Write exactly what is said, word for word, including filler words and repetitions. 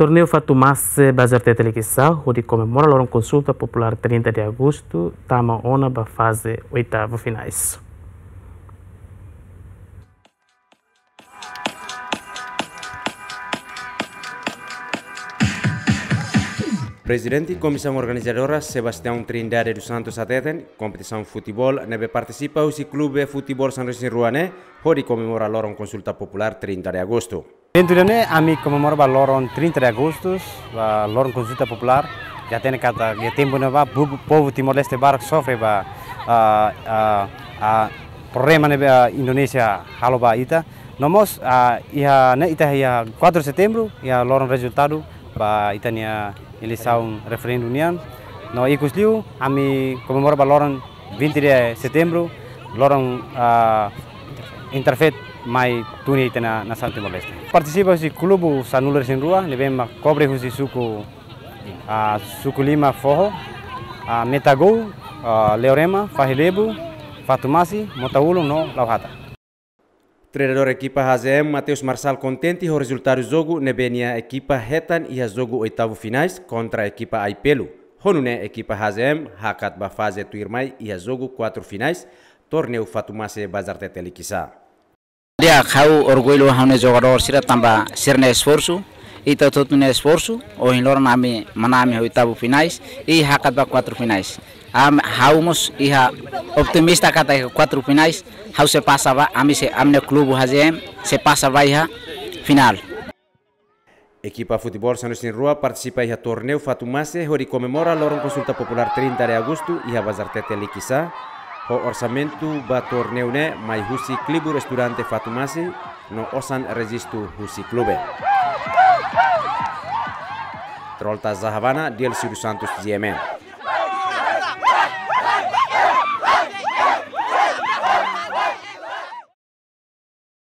Torneiu Fatumase Bazar Tete Likisá, hodi komemora loron konsulta populár trinta de agostu, tama ona ba faze oitavu finais. Prezidente Komisaun Organizadora Sebastião Trindade dos Santos hateten, kompetisaun futeból ne'ebé partisipa husi klube futeból São Luís Rua ne'e, hodi komemora loron konsulta populár trinta de agostu. Eventu ida-ne'e ami komemora ba loron trinta de agostu, ba loron konsulta populár, ita hatene katak iha tempu ne'ebá povu, povu Timor-Leste barak sofre ba, ah, ah, ah, problema ne'ebé, ah, Indonézia halo ba ita. No mós, ah, iha ne'e ita iha quatro de setembro, iha loron rezultadu ba ita-nia eleisaun referendu nian. No ikusliu ami komemora ba loron vinte de setembro, loron, ah, Interfaith mai tun iha ita-nia nasaun Timor-Leste. Partisipa husi klube sanulu-resin-rua, ne'ebé mak kobre husi suku, ah, suku lima foho, ah, Metagou, ah, Leorema, Fahi Lebu, Fatumasi, Mota-Ulun no Lauhata. Treinadór ekipa H Z M, Mateus Marçal, kontente ho rezultadu jogu ne'ebé nia ekipa hetan iha jogu oitavu finais kontra ekipa Aipelu. Ho nune'e ekipa H Z M hakat ba faze tuirmai iha jogu kuatru finais, torneiu Fatumase Bazar Tete Likisá. Di'ak, ha'u orgullu ho ha'u-nia jogadór sira tanba sira-nia esforsu, ita hotu-hotu nia esforsu, ohin loron ami manán ami oitavu finais, i hakat ba kuatru finais. Ami, ha'u mós iha otimista katak kuatru finais, ha'u sei pasa ba, ami sei, ami-nia klube H Z M sei pasa ba iha finál. Ekipa futeból São Luís Rua partisipa iha torneiu Fatumase hodi komemora loron konsulta populár trinta de agostu iha Bazar Tete Likisá, ho orsamentu ba torneiu ne'e mai husi klibur estudante Fatumase no osan rejistu husi klube. Trolta Zahavana, Dielcio dos Santos, G M N.